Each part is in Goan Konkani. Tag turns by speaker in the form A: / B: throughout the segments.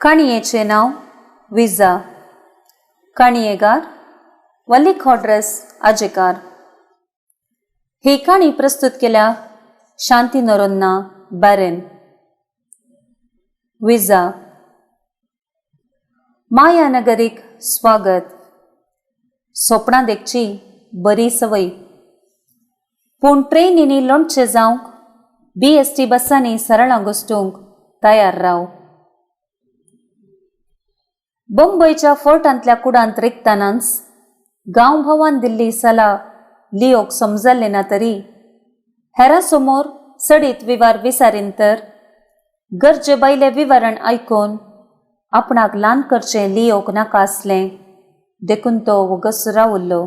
A: काणयेचें नांव विजा. काणयेगार वल्ली खोड्रस आजेकार. ही काणी प्रस्तुत केल्या शांती नोरोन्ना बॅरेन. विजा. मायानगरीक स्वागत. सोपणां देखची बरी संवय, पूण ट्रेनींनी लोणचें जावंक बी एस टी बसांनी सरळां घुसटूंक तयार राव. बंबयच्या फोर्टांतल्या कुडांत रिगतनाच गांवभावान दिल्ली सला लियोक समजल्लें ना तरी हेरां समोर सडीत विवार विसारीन तर गरजे भायलें विवरण आयकून आपणाक ल्हान करचें लियोक नाका आसलें, देखून तो वोगस रावल्लो.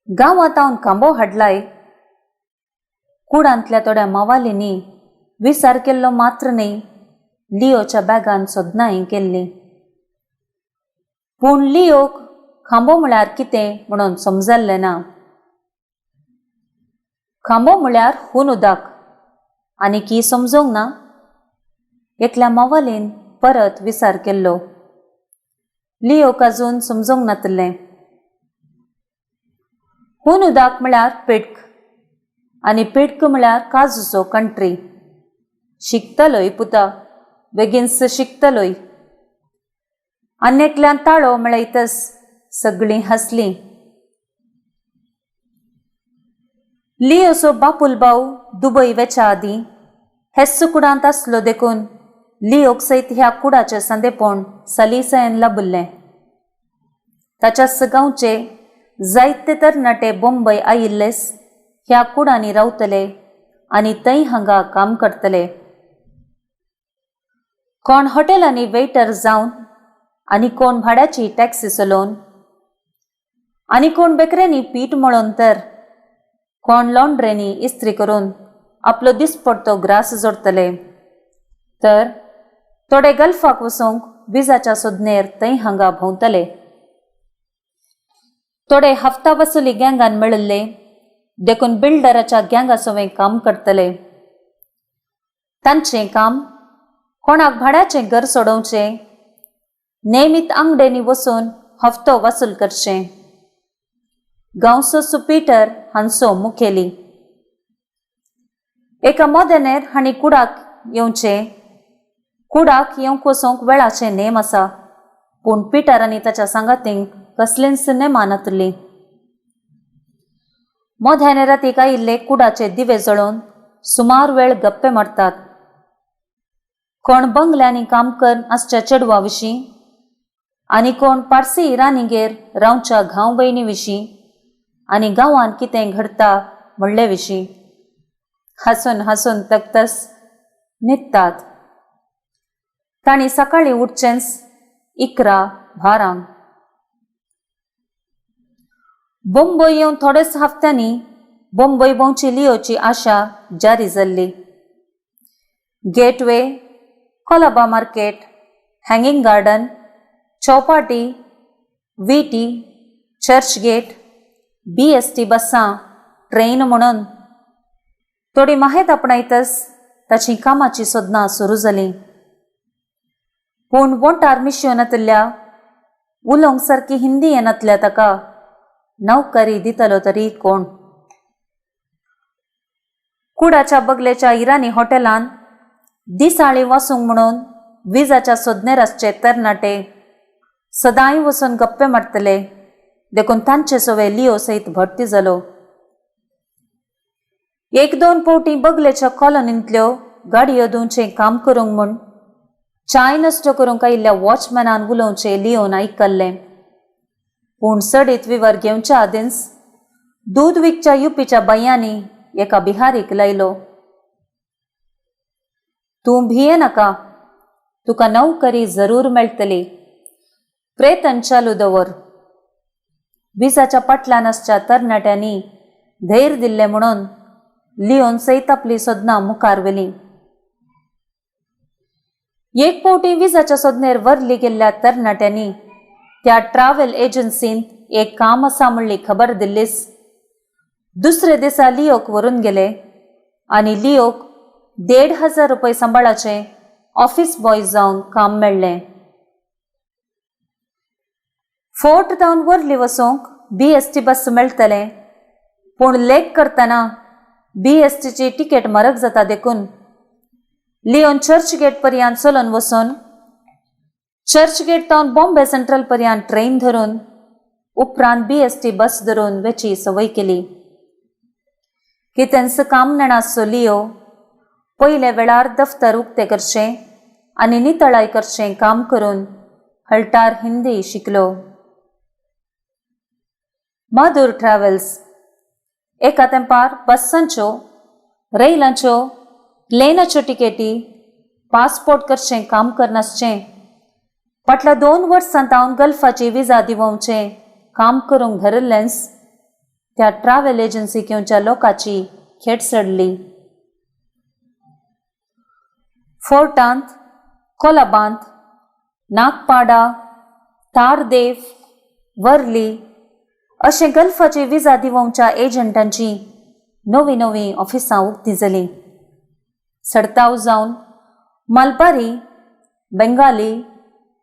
A: गांवांत हांव खांबो हाडलाय. कुडांतल्या थोड्या मावालींनी विचार केल्लो मात्र न्हय, लियोच्या बॅगान सोदनांय केल्लीं. पूण लियोक खांबो म्हळ्यार कितें म्हणून समजल्लें ना. खांबो म्हळ्यार हून उदक आनी की समजूंक ना? एकल्या मवालीन परत विचार केल्लो. लियोक अजून समजूंक नातिल्लें. हून उदक म्हळ्यार पिड्क आनी पिड्क म्हळ्यार काजूचो कंट्री. शिकतलोय पुता, बेगीनच शिकतलोय. आनी एकल्यान ताळो मेळयतच सगळीं हांसलीं. लियोचो बापूल भाव दुबय वेच्या आदीं हेच कुडांत आसलो, देखून लियोक सयत ह्या कुडाचें सांदेपण सलीसायेन लाबिल्लें. ताच्याच गांवचे जायते तरणाटे बंबय आयिल्लेच ह्या कुडांनी रावतले आनी थंय हांगा काम करतले. कोण हॉटेलांनी वेटर जावन आनी कोण भाड्याची टॅक्सी चलोवन आनी कोण बेकऱ्यांनी पीठ मळोवन तर कोण लॉन्ड्रेनी इस्त्री करून आपलो दिसपडतो ग्रास जोडटले, तर थोडे गल्फाक वचूंक विजाच्या सोदनेर थंय हांगा भोंवतले. थोडे हफ्ता वसुली गँगान मेळिल्ले देखून बिल्डराच्या गँगा सवें काम करतले. तांचें काम कोणाक भाड्याचें घर सोडोवचें, नेमीत आंगड्यांनी वचून हफ्तो वसूल करचें. गांवचो सुपीटर हांचो मुखेली. एका मोदेनेर हांणी कुडाक येवचें. कुडाक येवंक वचूंक वेळाचें नेम आसा, पूण पिटर आनी ताच्या सांगातींक कसलेंच नेमां नातलीं. मोध्याने रातीक आयिल्ले कुडाचे दिवे जळोवन सुमार वेळ गप्पे मारतात. कोण बंगल्यांनी काम कर आसच्या चेडवा विशीं आनी कोण पारसी इराणीगेर रावच्या घांव भयणी विशीं आनी गांवांत कितें घडटा म्हणले विशीं हांसून हांसून तकतस न्हिदतात. तांणी सकाळीं उठचेंच 11 बारांक. बंबय येवन थोडेच हफ्त्यांनी बंबय भोंवची लियोची आशा जारी जाल्ली. Gateway, Colaba market, hanging garden, Chowpatty, V T, church gate, B S T बसां, ट्रेन म्हणून थोडी माहेत आपणायतच ताचीं कामाचीं सोदनां सुरू जालीं. पूण वोंटार मिशयो नातिल्ल्या, उलोवंक सारकी हिंदी येनातल्या ताका नोकरी दितलो तरी कोण? कुडाच्या बगलेच्या इराणी हॉटेलांत दिसाळीं वाचूंक म्हणून विजाच्या सोदनेर आसचे तरणाटे सदांय वचून गप्पे मारतले, देखून तांचे सवे लियो सयत भरती जालो. एक दोन फावटी बगलेच्या कॉलनींतल्यो गाडयो धुवचें काम करूंक म्हूण चाय नश्ट करूंक आयिल्ल्या वॉचमॅनान उलोवचें लियोन आयकल्लें. पूण सडीत विवर घेवच्या आदींच दूद विकच्या युपीच्या बांयांनी एका बिहारीक लायलो. तूं भिये नाका, तुका नोकरी जरूर मेळटली, प्रेतन चालू दवर. विजाच्या पाटल्यान आसच्या तरणाट्यांनी धैर्य दिल्लें म्हणून लियोन सयत आपली सोदनां मुखार व्हेलीं. एक फावटी विजाच्या सोदनेर वर्ली गेल्ल्या तरणाट्यांनी त्या ट्रॅव्हल एजन्सींत एक काम आसा म्हणली खबर दिल्लीच दुसरे दिसा लियोक व्हरून गेले आनी लियोक 1500 रुपये सांबाळाचें ऑफिस बॉय जावन काम मेळ्ळें. फोर्ट जावन वर्ली वचूंक बी एस टी बस मेळटलें, पूण लेक करतना बी एस टीची तिकेट म्हारग जाता देखून लियोन चर्चगेट पर्यंत चलून वचून चर्चगेट तावन बॉम्बे सेंट्रल पर्यंत ट्रेन धरून उपरांत बी एस टी बस धरून वेची संवय केली. कितेंच काम नेणासो लियो पयले वेळार दफ्तर उक्तें करचें आनी नितळाय करचें काम करून हळटार हिंदी शिकलो. माधूर ट्रॅव्हल्स एका तेंपार बस्सांच्यो, रैलांच्यो, प्लेनाच्यो तिकेटी, पासपोर्ट करचें काम करनासचें फाटल्या 2 वर्सां तावन गल्फाची विजा दिवोवचें काम करूंक धरिल्लेंच त्या ट्रॅव्हल एजन्सी घेवच्या लोकांची खेट चडली. फोर्टांत, कोलाबांत, नागपाडा, तारदेव, वर्ली अशें गल्फाची विजा दिवोवच्या एजंटांची नवीं नवीं ऑफिसां उक्तीं जालीं. सडताव जावन मालबारी, बेंगाली,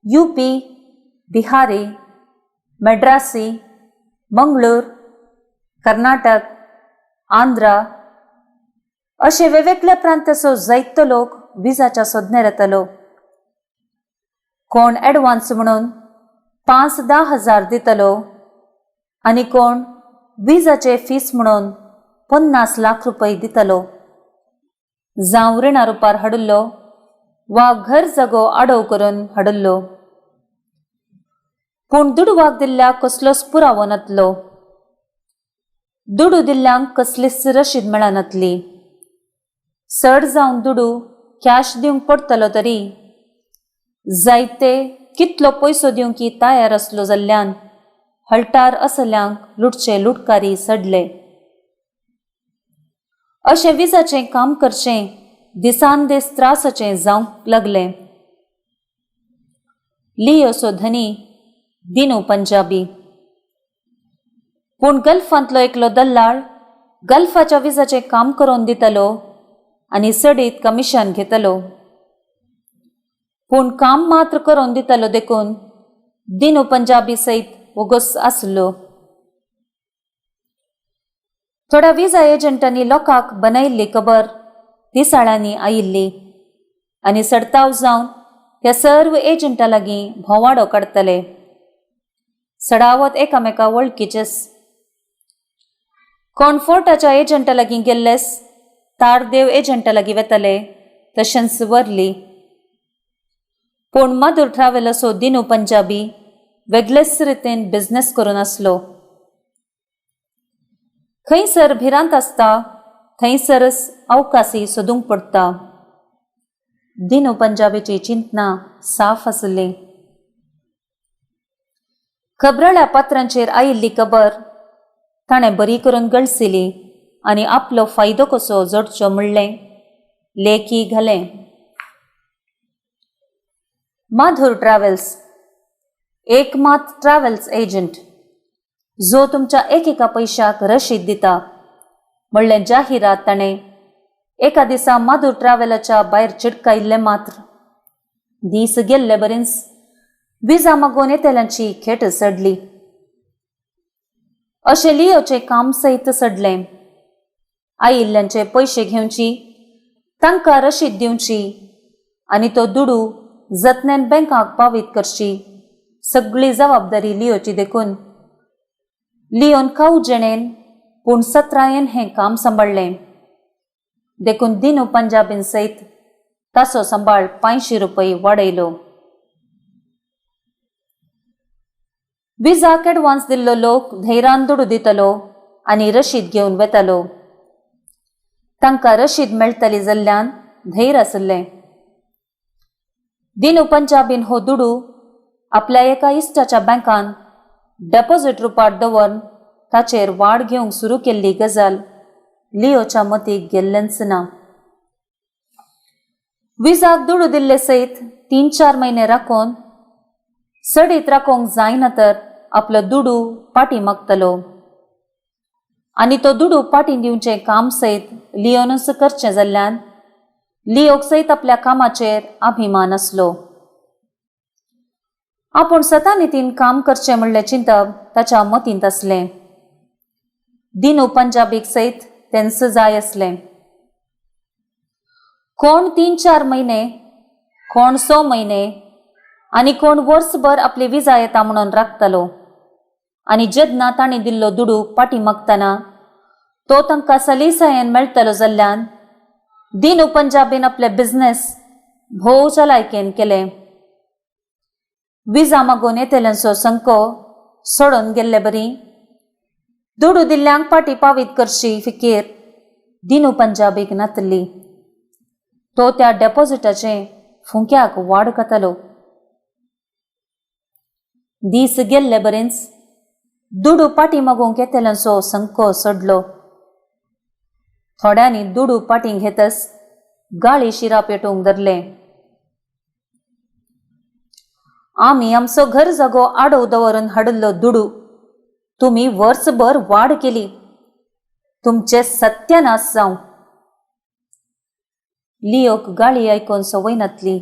A: युपी, बिहारी, मद्रासी, मंगळूर, कर्नाटक, आंध्रा अशे वेगवेगळ्या प्रांताचो जायतो लोक विजाच्या सोदण्यार येतालो. कोण एडवान्स म्हणून 5-10 हजार दितलो आनी कोण विजाचे फीस म्हणून 50 लाख रुपये दितलो. जावं रिणा रुपार हाडिल्लो वा घर जागो आडव करून हाडिल्लो, पूण दुडवाक दिल्ल्या कसलोच पुरावो नातलो. दुडू दिल्ल्यांक कसलीच रशीद मेळनातली. चड जावन दुडू कॅश दिवंक पडटलो तरी जायते कितलो पयसो दिवंक तयार आसलो जाल्ल्यान हळटार असल्यांक लुटचे लुटकारी सडले. अशें विजाचें काम करचें दिसान दीस त्रासाचें जावंक लागलें. लियोसो धनी दिनू पंजाबी, पूण गल्फांतलो एकलो दल्लाळ गल्फाच्या विजाचें काम करून दितलो आनी सडीत कमिशन घेतलो, पूण काम मात्र करून दितलो देखून दिनू पंजाबी सयत वोगोस आसलो. थोड्या विजा एजंटांनी लोकांक बनयल्ली खबर दिसाळ्यांनी आयिल्ली आनी सडताव जावन ह्या सर्व एजंटां लागीं भोंवाडो काडटले. सडावत एकामेका वळखीचेच. कोण फोर्टाच्या एजंटा लागीं गेल्लेस तारदेव एजंटा लागीं वेतले, तशेंच वर्ली. पूण माधूर ट्रॅव्हलाचो दिनू पंजाबी वेगळेच रितीन बिजनेस करून आसलो. खंयसर भिरांत आसता थंयसरच अवकाशी सोदूंक पडटा. दिनू पंजाबीची चिंतना साफ आसली. खबराळ्या पात्रांचेर आयिल्ली खबर ताणें बरी करून गळसिली आनी आपलो फायदो कसो जोडचो म्हणलें लेखी घालें. माधूर ट्रॅव्हल्स एक मात ट्रॅव्हल्स एजंट जो तुमच्या एकेका पयशाक रशीद दिता म्हणलें जाहिरात ताणें एका दिसा माधूर ट्रॅव्हलाच्या भायर चिटकायिल्लें मात्र. दीस गेल्ले बरेंच विजा मागोवन येतल्यांची खेट चडली. अशें लियोचें काम सयत चडलें. आयिल्ल्यांचे पयशे घेवची, तांकां रशीद दिवची आनी तो दुडू जतनेन बँकाक पावीत करची सगळी जबाबदारी लियोची देखून लियोन कावजेणेन पूण सत्रायेन हें काम सांबाळ्ळें. देखून दिनू पंजाबीन सयत ताचो सांबाळ 500 रुपये वाडयलो. विजाक एडवान्स दिल्लो लोक धैरान दुडू दितलो आनी रशीद घेवन वेतालो. तांकां रशीद मेळटली जाल्ल्यान धैर आसलें. दिनू पंजाबीन हो दुडू आपल्या एका इश्टाच्या बँकान डेपॉझिट रुपार दवरून ताचेर वाड घेवंक सुरू केल्ली गजाल लियोच्या मतीक गेल्लेंच ना. विजाक दुडू दिल्ले सयत 3-4 म्हयने राखून सडीत राखोवंक जायना तर आपलो दुडू पाटी मागतलो आनी तो दुडू पाटी दिवचें काम सयत लियोनूच करचें जाल्ल्यान लियोक सयत आपल्या कामाचेर अभिमान आसलो. आपूण सतानितीन काम करचें म्हणलें चिंतप ताच्या मतींत आसलें. दिनू पंजाबीक सयत तेंच जाय आसलें. कोण 3-4 म्हयने, कोण 6 म्हयने आनी कोण वर्सभर आपली विजा येता म्हणून राखतालो आनी जेन्ना तांणी दिल्लो दुडू पाटी मागतना तो तांकां सलीसायेन मेळटलो जाल्ल्यान दिनू पंजाबीन आपले बिझनेस भोव चलायकेन केले. विजा मागून येतल्यांचो संको सोडून गेल्ले बरी दुडू दिल्ल्यांक पाटी पावीत करची फिकीर दिनू पंजाबीक नातली. तो त्या डेपॉझिटाचे फुंक्याक वाड खातालो. दीस गेल्ले बरेंच दुडू पाटी मागूंक येतल्यांचो संको सोडलो. थोड्यांनी दुडू पाटी घेतच गाळी शिरा पेटोवंक धरले. आमी आमचो घर जागो आडोव दवरून हाडिल्लो दुडू तुमी वर्सभर वाड केली, तुमचे सत्यानाश जावं. लियोक गाळी आयकून संवय नातली,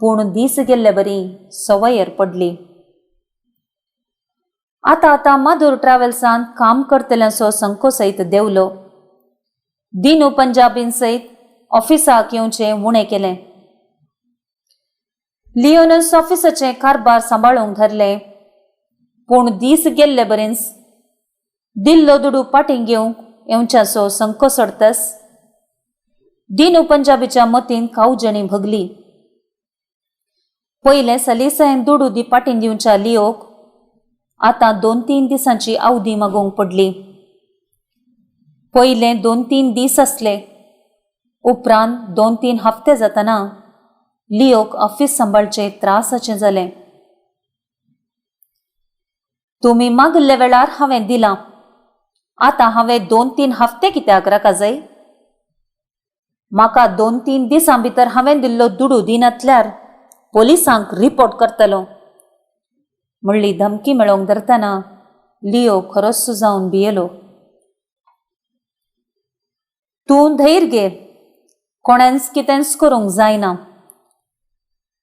A: पूण दीस गेल्ले बरी संवयर पडली. आतां आतां माधूर ट्रॅव्हल्सान काम करतल्यांचो संको सयत देंवलो. दिनू पंजाबीन सयत ऑफिसाक येवचें उणें केलें. लियोनस ऑफिसाचें कारभार सांबाळूंक धरलें, पूण दीस गेल्ले बरेंच दिल्लो दुडू पाटीं घेवंक येवच्याचो संको सोडतस दिनू पंजाबीच्या मतीन कावजणी भगली. पयलें सलीसायन दुडू दी पाटीं दिवच्या लियोक आतां 2-3 दिसांची अवधी मागूंक पडली. पयले 2-3 दीस आसले, उपरांत 2-3 हफ्ते जातना लियोक ऑफिस सांबाळचे त्रासाचें जालें. तुमी मागिल्ल्या वेळार हांवें दिलां, आतां हांवें 2-3 हफ्ते कित्याक राका जाय? म्हाका 2-3 दिसां भितर हांवें दिल्लो दुडू दिनातल्यार पोलिसांक रिपोर्ट करतलो म्हणली धमकी मेळोवंक धरतना लियो खरोच जावन भियेलो. तूं धैर्य घे, कोणेंच कितेंच करूंक जायना.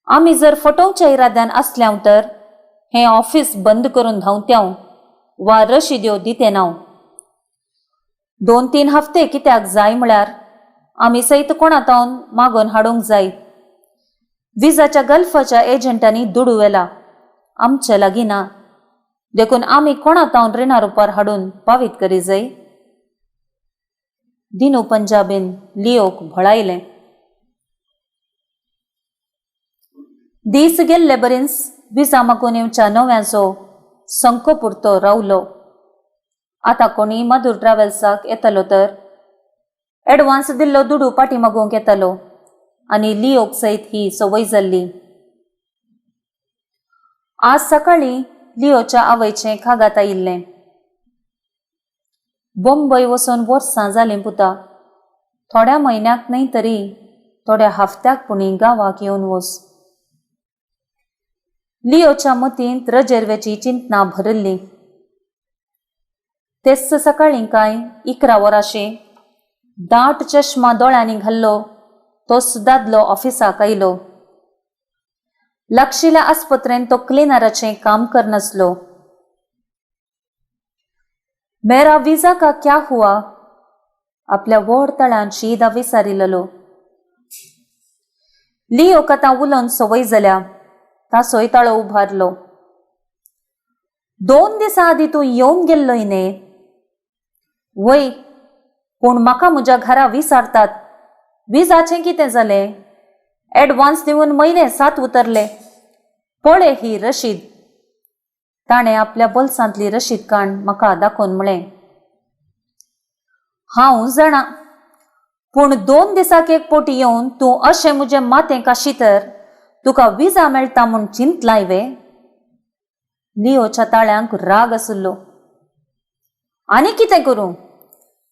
A: आमी जर फटोवच्या इराद्यान आसल्याव तर हें ऑफिस बंद करून धांवत्याव वा रशिद्यो दिते नांव. 2-3 हफ्ते कित्याक जाय म्हळ्यार आमी सयत कोणातावन मागून हाडूंक जाय. विजाच्या गल्फाच्या एजंटांनी दुडू व्हेला, आमचे लागीं ना, देखून आमी कोणातावन रिणा रुपार हाडून पावीत करी जाय. दिनू पंजाबीन लियोक भळायलें. दीस गेल्ले बरेंच विजा मागून येवच्या नव्यांचो संको पुरतो रावलो. आतां कोणी माधूर ट्रॅव्हल्साक येतलो तर एडवान्स दिल्लो दुडू पाटी मागूंक येतालो आनी लियोक सयत ही संवय जाल्ली. आज सकाळीं लियोच्या आवयचें कागात आयिल्लें. बोंबय वचून वर्सां जालीं पुता, थोड्या म्हयन्याक न्हय तरी थोड्या हफ्त्याक पुणी गांवाक येवन वच. लियोच्या मतींत रजेरवेची चिंतना भरिल्ली. तेच सकाळीं कांय 11 वरांशी दाट चश्मा दोळ्यांनी घाल्लो तोच दादलो ऑफिसाक आयलो. लागशिल्ल्या आस्पत्रेन तो क्लिनराचें काम करनासलो. मेरा विजा का क्या हुआ? आपल्या व्हड तळ्यान शीदा विचारिल्लो. लियोक आतां उलोवन संवय जाल्या. तासोय ताळो उबारलो. 2 दिसां आदीं तूं येवन गेल्लोय न्ही? वय, पूण म्हाका म्हज्या घरा विचारतात विजाचें कितें जालें? एडवान्स दिवन म्हयने 7 उतरले. पळय ही रशीद. ताणें आपल्या बोल्सांतली रशीद काण म्हाका दाखोवन म्हळें, हांव जाणा, पूण 2 दिसाक एक पोटी येवन तूं अशें म्हजें माथें काशी तर तुका विजा मेळटा म्हूण चिंतलाय वे? लियोच्या ताळ्यांक राग आशिल्लो. आनी कितें करूं?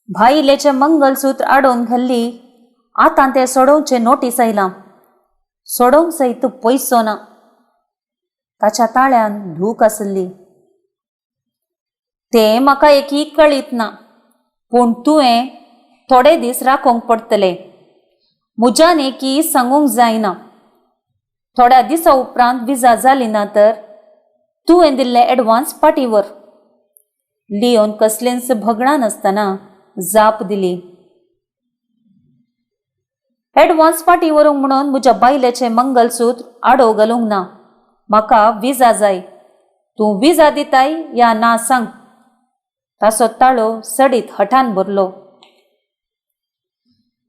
A: भायलेचें मंगलसूत्र आडोवन घाल्ली, आतां तें सोडोवचें नोटीस आयलां. सोडोवंक सयत पयसो ना. ताच्या ताळ्यान धूक आसली. तें म्हाका एकय कळीत ना, पूण तुवें थोडे दीस राखोवंक पडटले. म्हज्यान एकी सांगूंक जायना. थोड्या दिसा उपरांत विजा जाली ना तर तुवें दिल्ले एडवान्स फाटीं व्हर. लियोन कसलेंच भगणां नासतना जाप दिली. एडवान्स फाटीं व्हरूंक म्हणून म्हज्या बायलेचें मंगलसूत्र आडो घालूंक ना. म्हाका विजा जाय. तूं विजा दिताय या ना सांग. ताचो ताळो सडीत हठान भरलो.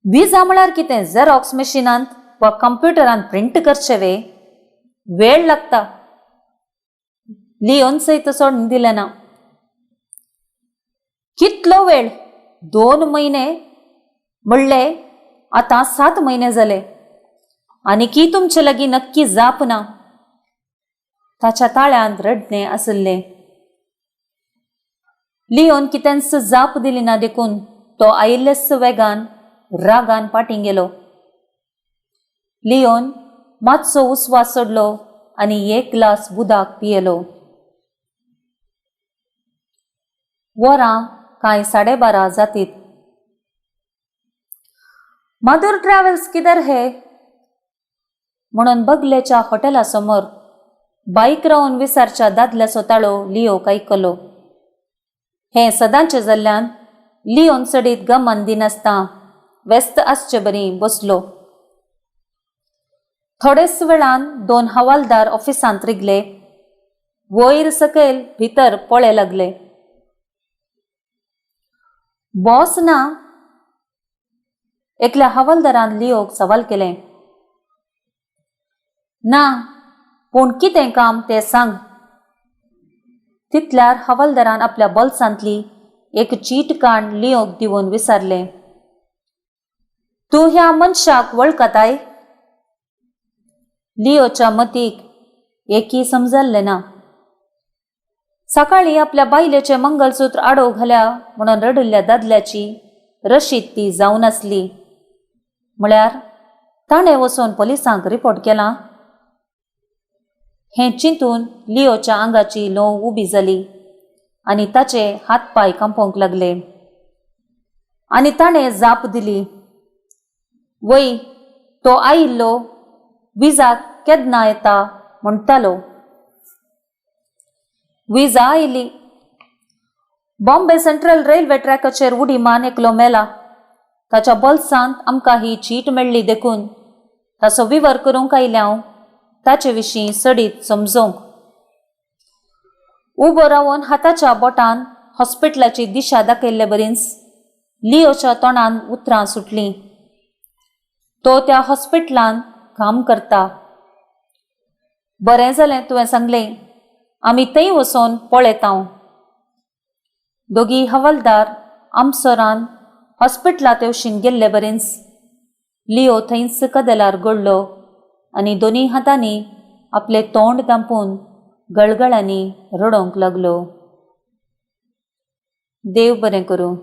A: विजा म्हळ्यार कितें झेरॉक्स मशिनांत वा कंप्युटरान प्रिंट करचें वे? वेळ लागता. लियोन सयत सोडून दिलें ना. कितलो वेळ? 2 म्हयने म्हणले आतां 7 म्हयने जाले आनी की तुमचे लागीं नक्की जाप ना. ताच्या ताळ्यांत रडणें आशिल्लें. लियोन कितेंच जाप दिली ना देखून तो आयिल्लेच वेगान रागान फाटीं गेलो. लियोन मातसो उस्वास सोडलो आनी एक ग्लास उदक पियेलो. वरां कांय 12:30 जातीत. माधुर ट्रॅव्हल्स किधर है म्हणून बगलेच्या हॉटेला समोर बाईक रावन विसारच्या दादल्याचो ताळो लियोक आयकलो. हें सदांचें जाल्ल्यान लियोन चडीत गमन दिनासतना व्यस्त आसचे बरी बसलो. थोडेच वेळान 2 हवालदार ऑफिसांत रिगले. वयर सकयल भितर पळे लागले. बॉस ना? एकल्या हवालदारान लियोक सवाल केलें. ना, पूण कितें काम तें सांग. तितल्यार हवालदारान आपल्या बोल्सांतली एक चीट काण लियोक दिवन विचारलें, तूं ह्या मनशाक वळखताय? लियोच्या मतीक एकय समजल्लें ना. सकाळीं आपल्या बायलेचें मंगलसूत्र आडो घाल्या म्हणून रडिल्ल्या दादल्याची रशीद ती जावन आसली. म्हळ्यार ताणें वचून पोलिसांक रिपोर्ट केला? हें चिंतून लियोच्या आंगाची ल्हव उबी जाली आनी ताचे हात पांय कांपोवंक लागले. आनी ताणें जाप दिली, वय तो आयिल्लो विजा केन्ना येता म्हणटालो. विजा आयली. बॉम्बे सेंट्रल रेल्वे ट्रॅकाचेर उडी मान एकलो मेला. ताच्या बोल्सांत आमकां ही चीट मेळ्ळी देखून ताचो विवर करूंक आयलें हांव ताचे विशीं सडीत समजोवंक. उबो रावन हाताच्या बोटान हॉस्पिटलाची दिशा दाखयल्ले बरीच लियोच्या तोंडान उतरां सुटलीं. तो त्या हॉस्पिटलांत काम करता. बरें जालें तुवें सांगलें, आमी थंय वचोन पळयता. दोगी हवालदार आमसोरान हॉस्पिटला तेवशीन गेल्ले बरेंच लियो थंयच कदेलार गडलो आनी दोनी हातांनी आपलें तोंड धांपून गळगळांनी रडोवंक लागलो. देव बरें करूं.